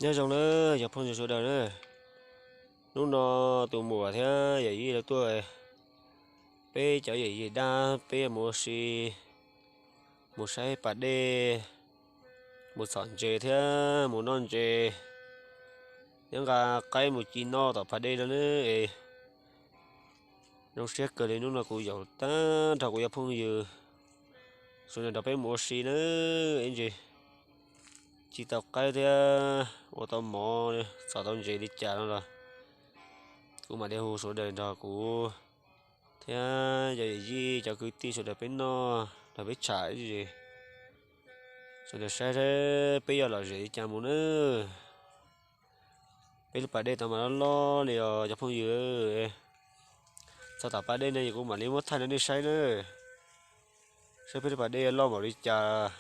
Nyob zoo nawb cov phooj ywg sawv daws na. Hnub no tus muam thiab yawm yij lawv tuaj, peb cov yawm yij dab peb mus ua si, mus saib pas dej, mus txhom ntses thiab mus noj ntses, nyob nqa qaib mus ci noj tom pas dej no na. Es zoo siab kawg li hnub no kuv yaum tag nrho kuv cov phooj ywg sawv daws nrog peb mus ua si na. Ib ntsis ci tau qaib thiab ua tau mov, txhom tau ntses li cas no los kuv mam li hu sawv daws nrog kuv thiab cov yawm yij cov kwv tij sawv daws peb noj nrog peb tsham, sawv daws saib peb yuav lom zem li cas mus na. Peb lub pas dej no mas loj loj li os cov phooj ywg. Txog tom pas dej no es kuv mam li muab thaij rau nej saib na, saib peb lub pas dej loj npaum li cas.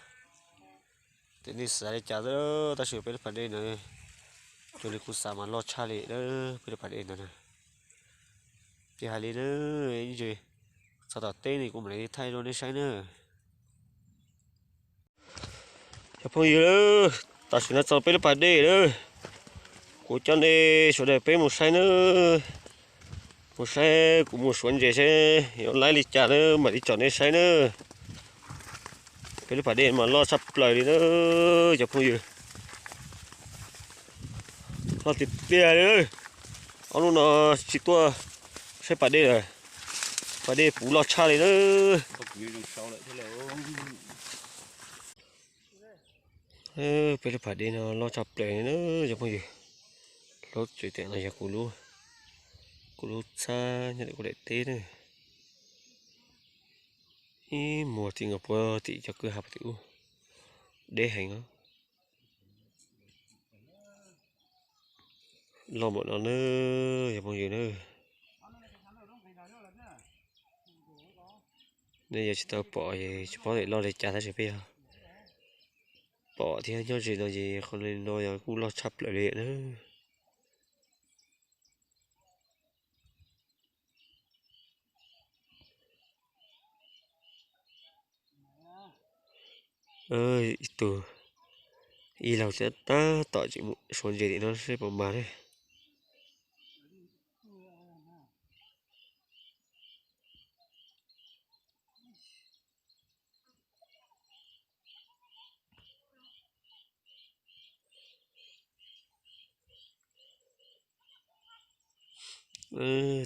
Ces nej xav li cas, tab sis peb lub pas dej no, raws li kuv xav mas loj tshaj li na, peb lub pas dej ntawd na. Ces hais li na, ib ntsis txog tom teb no kuv mam li thaij rau nej saib na. Cov phooj ywg, tam sim no txog peb lub pas dej lawm, kuv coj nej sawv daws peb mus saib na. Mus saib, kuv mus suav ntses seb yuav laib li cas na, mam li tsom nej saib na. Peb lub pas dej mas loj tshaj plaws li na cov phooj ywg. Loj tiag tiag li. Ob hnub no tsis tuaj saib pas dej lawm, pas dej puv loj tshaj li na. Peb lub pas dej no loj tshaj plaws li na cov phooj ywg. Lub tsev tiam no yog kuv lub, kuv lub txhab nyob tim kuv daim teb na. Ib muag tim nkaus puag tim cov kwj ha puag tim ub, deb heev os. Loj npaum no na cov phooj ywg na. Nej yuav tsis tau pom es tsis paub tias loj li cas tab sis peb yog pom thiab nyob ze no ces qhov no yog kuj loj tshaj plaws li na. Ib tug ib laug thiab tab tom tseem mus suav ntses tim no seb puas mag ne.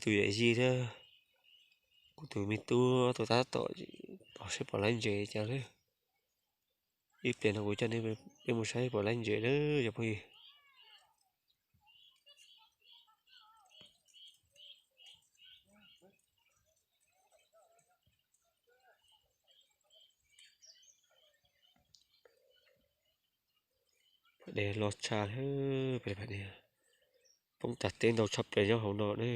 Tus yawm yij thiab kuv tus me tub tus tab tom pom seb puas laib ntses cas lawm. Ib pliag no kuv coj nej peb mus saib puas laib ntses na cov phooj ywg. Pas dej loj tshaj, peb pas dej poob tag teb ntau tshaj plaws nyob hauv no ne.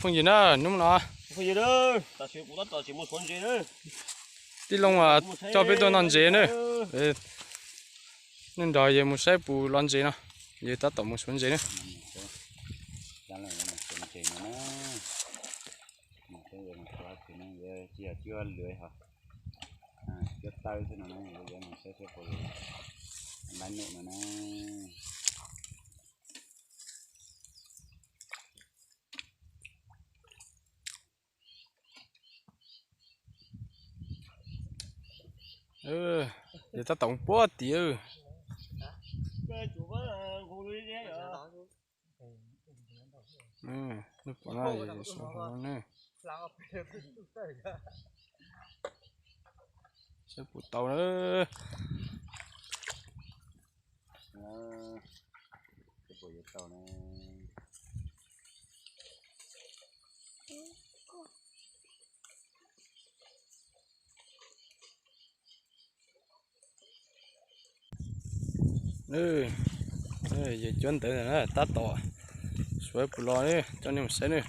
Phooj ywg na, hnub no tij Looj coj peb tuaj noj ntses na. Nej nrog yawg mus saib puas lov ntses no, yawg tab tom mus suav ntses na. Cuab taw xwb no na, saib seb puas laib num no na. Yawg tab tom puag tim. Saib puas tau na. Yawg cuab ntawv ntawm na tab tom suav puas lov ne, coj nej mus saib ne.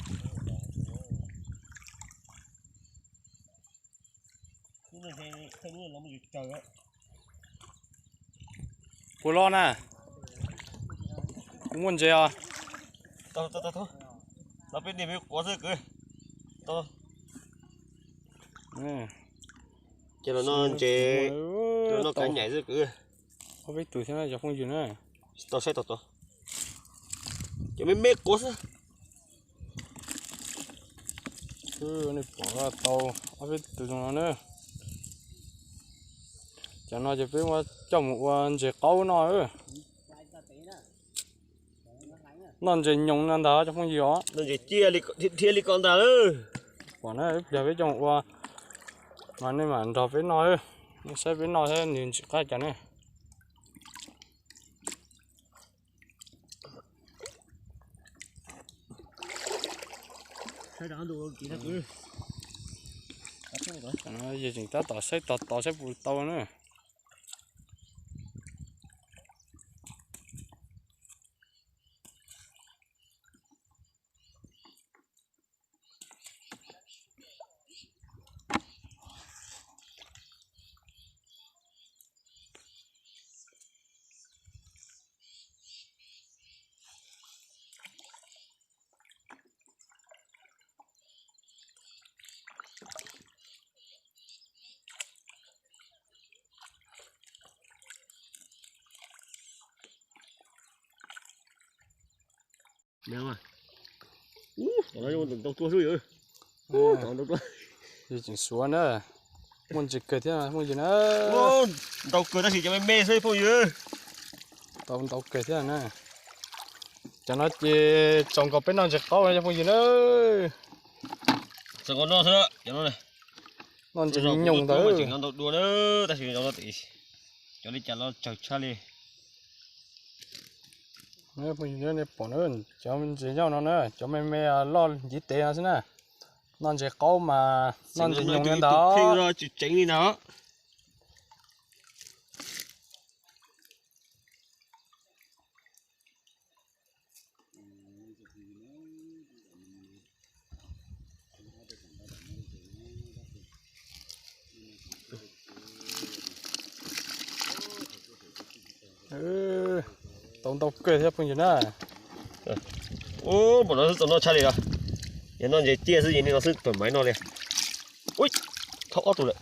Puas lov na? Puas muaj ntses os? Los peb niag me quav xwb kwv. Ces los noj ntses, los noj kav nyaim xwb kwv. Ob peb tus thiab cov phooj ywg na. Tsis tau saib tau tod. Cov me me quav xwb. Nej pom tau ob peb tus zoo no na. Cov no ces peb muab coj mus ua ntses qaub noj. Noj ntses nyoos no ntag cov phooj ywg os. Noj ntses ciaj dhia li ko ntag. Pom na, ib pliag peb coj mus ua mas nej mam nrog peb noj, nej saib peb noj thiab nws ntxim qab cas ne. Yog tseem tab tom saib tos tos saib puas tau na. Ntau tuaj xwb. Yog tseem suav na. Muaj ntses kawg thiab phooj ywg na. Ntau kawg tab sis cov me me xwb phooj ywg. Tau ntau kawg thiab na. Cov no ces tsaus nkaus peb noj ntses qaub cov phooj ywg na. Tsaus nkaus noj xwb cov no. Noj ntses nyoos ntawd. Ntau dua na, tab sis cov li cas los tsawg tshaj li. Phooj ywg nej pom na, cov ntses yauj no na, cov me me loj nciv tes no xwb na. Noj ntses qaub mas noj ntses nyoos li ntawd. Tsis tseev li ntawd. Tau ntau kawg thiab phooj ywg na. Ub, npaum no xwb tau noj tshaj li los. Yog noj ntses ciaj xwb ces li no xwb pawg maiv noj li. Ui, thauj ob tug lawm.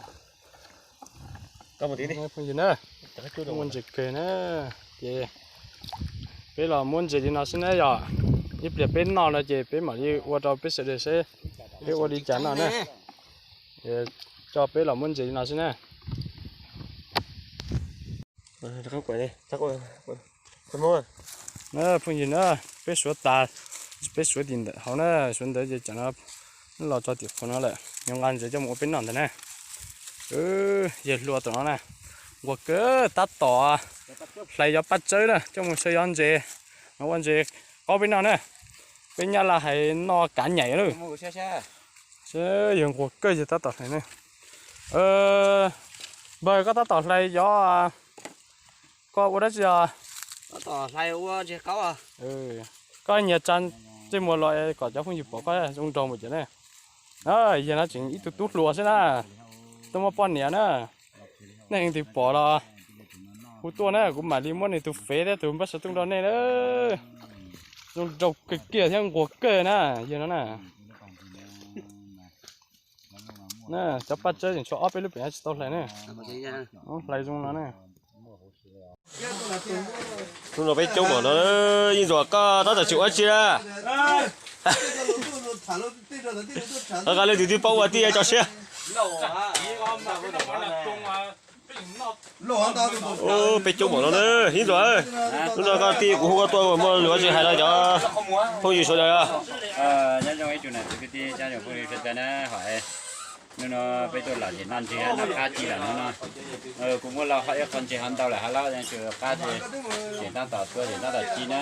Phooj ywg na, muaj ntses kawg na, ces peb los muab ntses li no xwb na yom. Ib pliag peb noj no ces peb mam li ua rau peb sawv daws seb peb ua li cas noj na. Coj peb los muab ntses li no xwb na. Na phooj ywg na, peb suav tas, peb suav tim ntawm hauv na, suav ntawd ces cov no los txog tim qhov no lawm, yuav nqa ntses coj mus ua peb noj ntawd na. Yawg hluas tom no na, nquag kawg tab tom hlais cov paj tsawb na coj mus saw cov ntses, ua ntses qaub peb noj na. Peb Nyab Laj hais noj kav nyaim lawm. Yawg nquag kawg yawg tab tom hlais ne. Npawg koj tab tom hlais cov, koj ua dab tsi os? Koj nyiag tsa ntsej muag los kom cov phooj ywg pom koj zoo nraug npaum cas ne. Yog no tseem ib tug tub hluas xwb na, twb muaj poj niam na. Nej leej twg pom los hu tuaj na, kuv mam li muab nws tus fev thiab tus npawb xov tooj rau nej na. Zoo nraug kawg kiag thiab nquag kawg na, yawg no na. Cov paj tsawb tseem tshuav ob peb lub pem no tsis tau hlais ne. Hlais zoo no ne. Hnub no peb coob mom no, Yeej Ntxuam koj tab tom tsis ua tsi na. Nqa leej twg twb paub ua tij tso siab. Peb coob mom no na, Yeej Ntxuam. Hnub no koj tij kuv hu koj tuaj muaj lus tsis hais rau cov phooj ywg sawv daws. Nyob zoo ib tsoom niam txiv kwv tij, nyob zoo phooj ywg sawv daws na, hom hnub no peb tuaj los ces noj ntses noj qab ci lawm no no. Kuv muab los ho ib qho ntses ho ntau lawm hab los tsis qab ces tseem tab tom tuaj tseem tab tom ci na.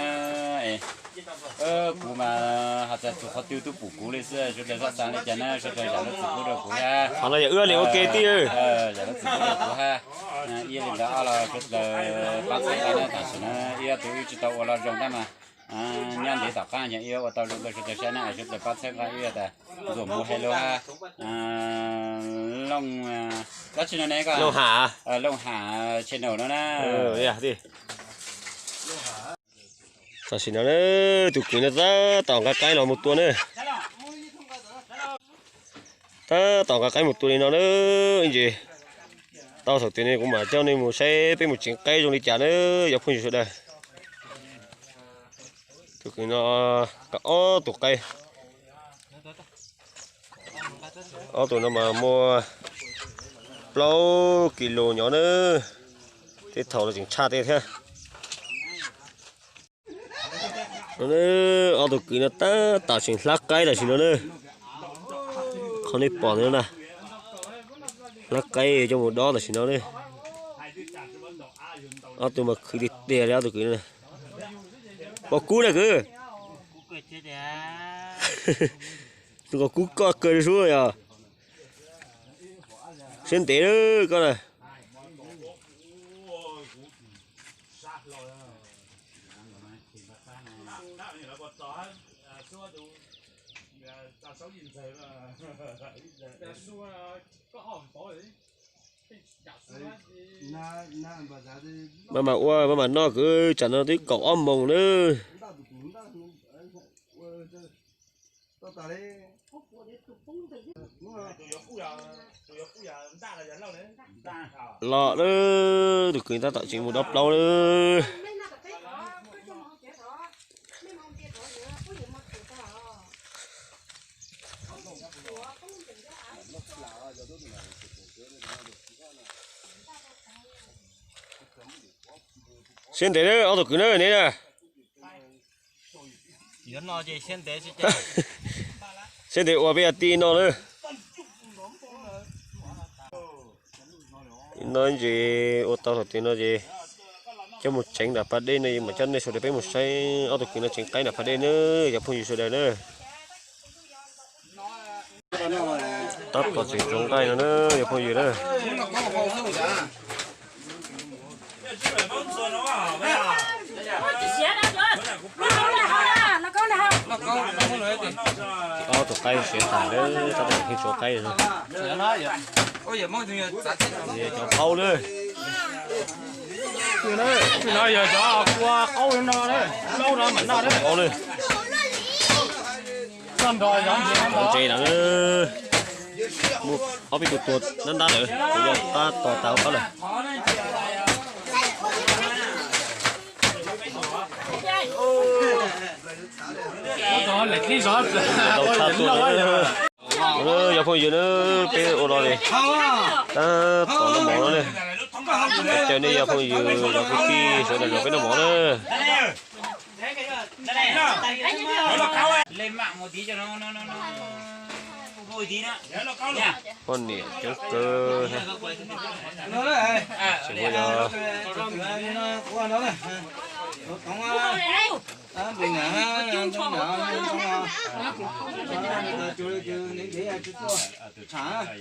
Kuv mas hais tias txug qhov twg twb pum kuv li xwb, sawv daws txhob xav li cas na, sawv daws zam lub txim pub rau kuv thiab. Qhov no yog wb li ua ke tij. Zam lub txim pub rau kuv hab. Ib li ntawd ob los sawv daws pab txhawb nqa na, tam sim no ib ob tug wb tsis tau ua los zoo tab mas nyob ntev tom qab yog ib ua tau zoo rau sawv daws saib na, sawv daws pab txhawb nqa wb tas Ntxuam Mus hais lus hab. Looj, dab tsi no ne koj? Looj Ham, Looj Ham channel no na. Tam sim no na, tus kwv no tab tom nqa qaib los mus tua na. Tab tom nqa qaib mus tua li no na, ib ntsis Tau thaum twg ne kuv mam coj nej mus saib peb mus tseev qaib zoo li cas na, yog phooj ywg sawv daws. Tus kwv no qab ob tug qaib. Ob tug no mas muaj plaub kis lus nyob na, tej thaum los tseem tshaj tej thiab. Ob tug kwv no tab tom tseem hlab qaib tam sim no na. Qhov nej pom ntawd na, hlab qaib coj mus dob tam sim no na. Ob tug mas khwv tiag tiag li ob tug kwv no. Pom kub na kwv. Tus kom kub koj kawg li sub yog. Siab ntev lawm koj na. Maj mam ua maj mam noj kwv, tsam no twb kaum ob moos lawm. Los lawm, tus kwv tab tom tseem mus dob plaub lawm. Siab ntev lawm ob tug kwv na ne na. Siab ntev ua peb yog tij no lawm. No ces ua tau thaum twg no ces coj mus tseev nram pas dej no, mam coj nej sawv daws peb mus saib ob tug kwv no tseev qaib nram pas dej na, yog phooj ywg sawv daws na. Tab tom tseem tsuav nqaij no na, yog phooj ywg na. Ob tug qaib siav tas lawm, tab tom pheej tsuav qaib no. Cov qaub na. Cov qaub no, qaub na. Ntses na, muaj ob peb tug tuag ntab ntab lawm, kuv yog qab tos tas qab lawm. Tau tshaj tuaj na. Yog phooj ywg na, peb ua no li tab tom noj mov no na. Caw nej yog phooj ywg los kwv tij sawv daws los peb noj mov na. Poj niam coob kawg. Tseem muaj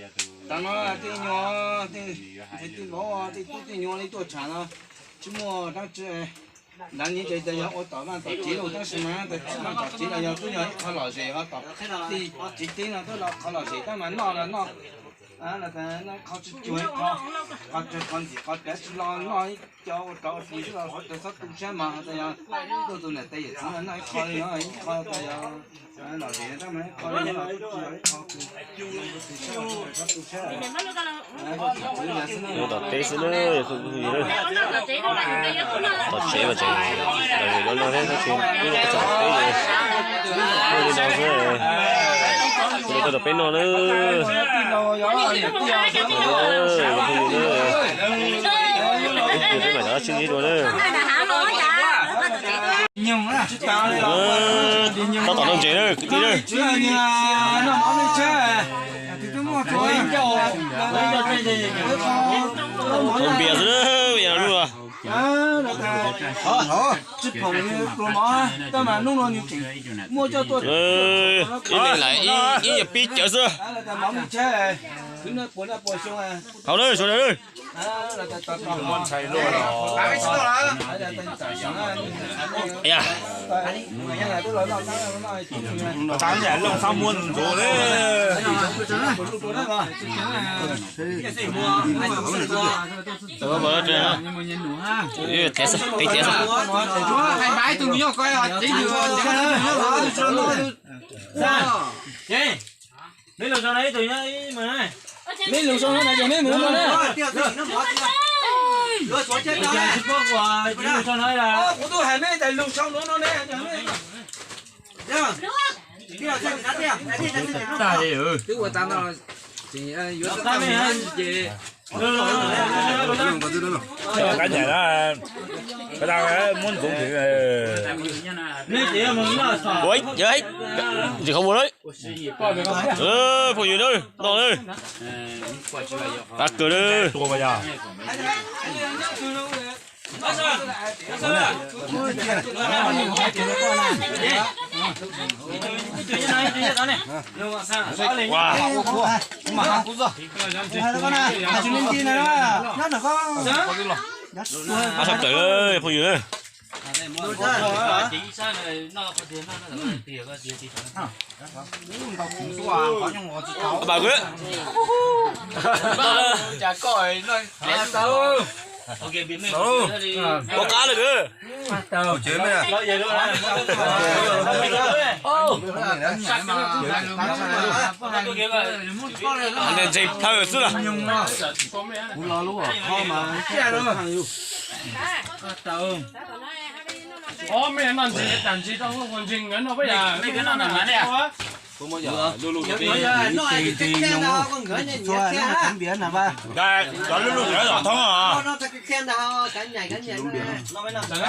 yog Thaum no tej nyuag, tej vauv tej tub tej nyuag li tuaj tsham no tsis muaj dab tsi. Ntawd ne ces yog ua tom vaj tom tsev los tab sis mas tom vaj tom tsev los yog twb yog ib qho lom zem ho tom tej tsev teb no twb los qhov lom zem tab mas noj los noj, noj qhov tsis cuag ib qho, qhov ntxim qhov plawv tsis los noj ib co ua rov ua pus xwb los qhov txhob tu siab mas tas yog tuaj tus niam tais yawm txiv no noj ib qho li no ib qho tas yog lom zem tab mas ib qho li no ib qho. Tom teb xwb na, tom tsev mas tseem lom zem no no thiab tab sis wb txog tom teb ces muaj li no xwb. Kuv li koj tom peb noj na. Peb mam rov sib ntsib dua na. Tab tom noj ntses na kwv tij na. Npias xwb na, yog lub. Tsis pom pluas mov tab mas hnub no nws tseem muaj coj tuaj. Ib leeg laim ib yam pib cawv xwb. Hauv na, sawv daws na. Txiav xwb, qi txiav xwb. Hais mas ib tug nws nyob ko, nws los zoo na ib tug nyob ib mas. Meb lug sau no na, meb mus no na. Tsis paub kuv, kuv tub hais meb tas lug sau no no ne. Twb ua tas no, yuav tau ces Qab nyaim na, muab ntxoov twg. Ua, tsis qhov muag lawm. Phooj ywg na, no na. Qab kawg na. Qab sab plaws phooj ywg na. Ua qab lawm. Ntse plhaw xwb na. Cov lub lub ntawd los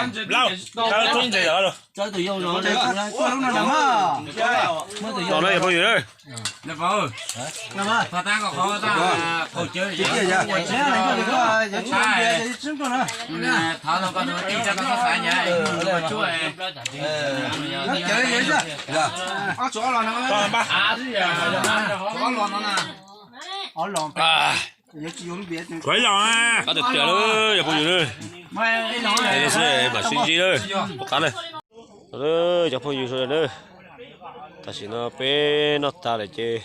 thoob os. Lauj, tau toob ntses lawm. Los no yog phooj ywg. Qab tiag tiag lawm yog phooj ywg na. Xwb mam sib ntsib lawm. Qab na. Cov phooj ywg sawv daws na, tam sim no peb noj tag lawm ces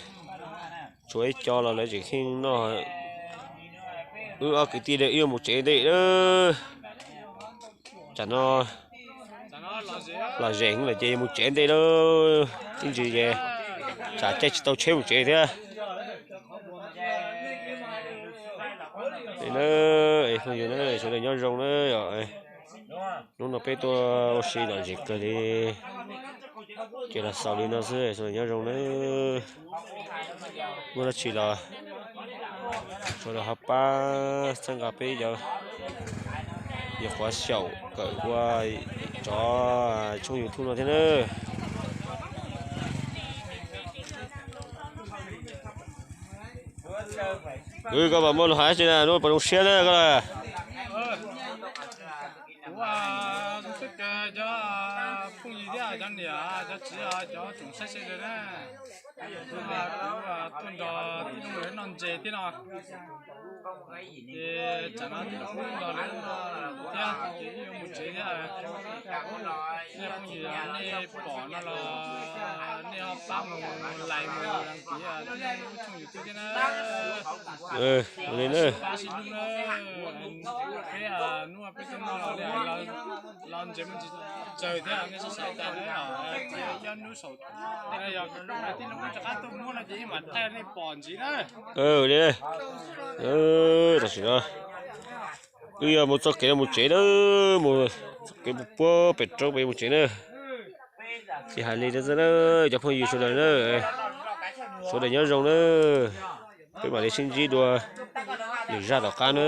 tshuav ib co los lawv tseem kheej noj. Wb ob kwv tij wb yuav mus tsev ntej lawm. Tsam no los zeem lawm ces yuav mus tsev ntej lawm. Ib ntsis ces tsam caij tsis tau tsheb mus tsev thiab. Phooj ywg na, sawv daws nyob zoo na. Hnub no peb tuaj ua si lom zem kawg li, ces los xaus li no xwb, sawv daws nyob zoo na. Muaj dab tsi los sawv daws ho pab txhawb nqa peb cov nyuam qhuav xyaum kawm ua tsov tshooj YouTube no thiab na. Kwv, koj puas muaj lus hais dab tsi na, hnub puas zoo siab na koj lawm? Kuv xub kawg cov phooj ywg thiab cov niam cov txiv cov tsoom saib sawv daws na, kuv tuaj nrog tij Looj lawv noj ntses thiab no. Ces tsam no tij Looj nrog lawv noj thiab ces wb yuav mus tsev thiab. Nej phooj ywg nej pom no los nej ho pab mus like mus đăng ký tij Looj tshooj YouTube thiab na. Pab sib hlub na. Peb hnub peb tuaj noj los li los ntses me ntsis tsawg thiab nej sib xaiv tas na, nyob hnub saum, yog tij Looj rov qab tuaj muab no ces wb mam thaij nej pom ntxiv na. Tam sim no wb yuav mus txoj kev no mus tsev na, mus txoj kev puag pem roob pem mus tsev na. Ces hais li ntawd xwb na, cov phooj ywg sawv daws na, sawv daws nyob zoo na, peb mam li sib ntsib dua lwm zaj tom qab na.